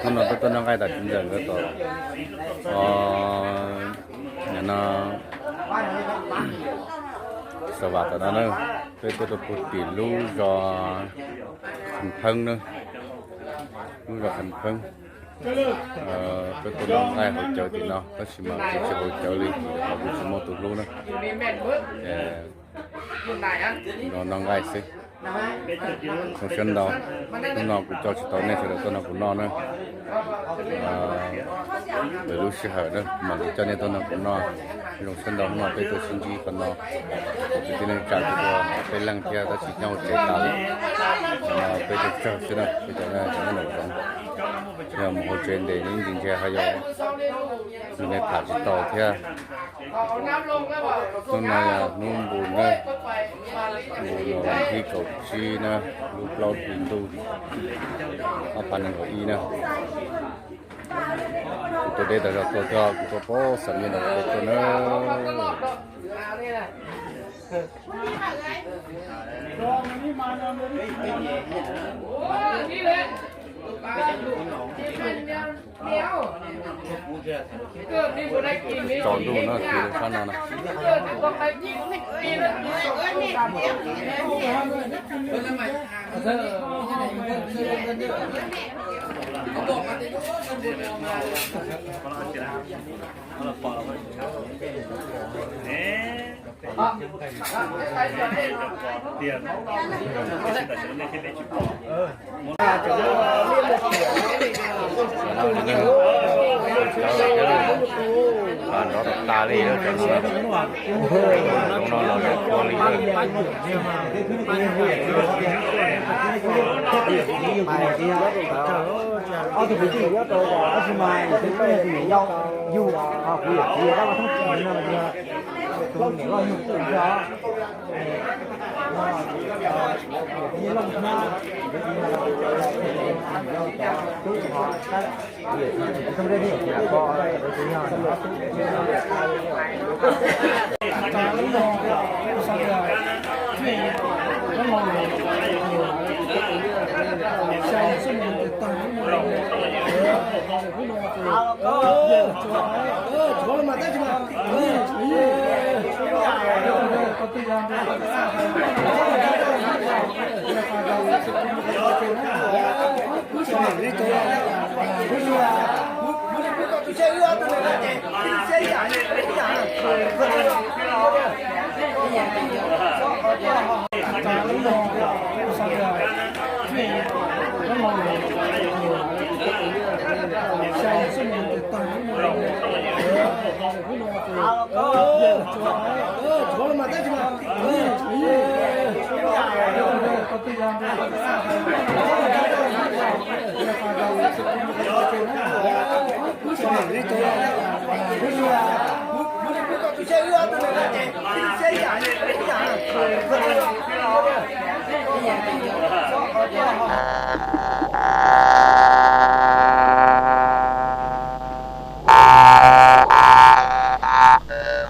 Hnub no peb tuaj noj nqaij tas tsis ntawm nkawd tom, no, Xav Vam tom no na, peb tuaj rau puag tim lub zos Kham Pheeb na, lub zos Kham Pheeb. Peb tuaj noj nqaij haus cawv tim no tab sis mas kuv tsis haus cawv li, kuv tsis muaj tus hlub na. Nrog noj nqaij xwb. Zoo siab ntau, hnub no kuv coj tsis tau nej sawv daws tuaj nrog kuv noj na. Lwm lub sij hawm na mam li coj nej tuaj nrog kuv noj. Zoo siab ntau hnub no peb tuaj sib ntsib qhov no, kwv tij neej tsa kuj tuaj peb leej thiab tab sis nyob hauv tsev tas lawm. Qhov no peb tuaj tsawg xwb na, peb cov nyob nraum zoov. Yog mus hauv tsev ntes ib ntsis ntshe ho yog nws tham tsis tau thiab. Hnub no yog hnub npus na, npus no vas thib kaum tsib na, lub plaub hlis ntuj ob phav nees nkaum ib na. Kuv tuaj deb tas zog tuaj thiab, kuv tuaj pab xam nyiaj no kuv tuaj na. Tsaus ntuj no, tiv rau sab no na. Nrov tas li, no los ua li. Ob tug kwv tij nyob rau tab sis mas yug kuv yawm txiv rab vaj thoob tsis no, tus niam loj yug kuv os. Yog Looj Hnab, yog cov tub ho tab, kuv yawm txiv tsis tau ntej thiab, yog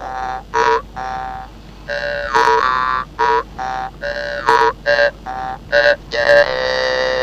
cov tub.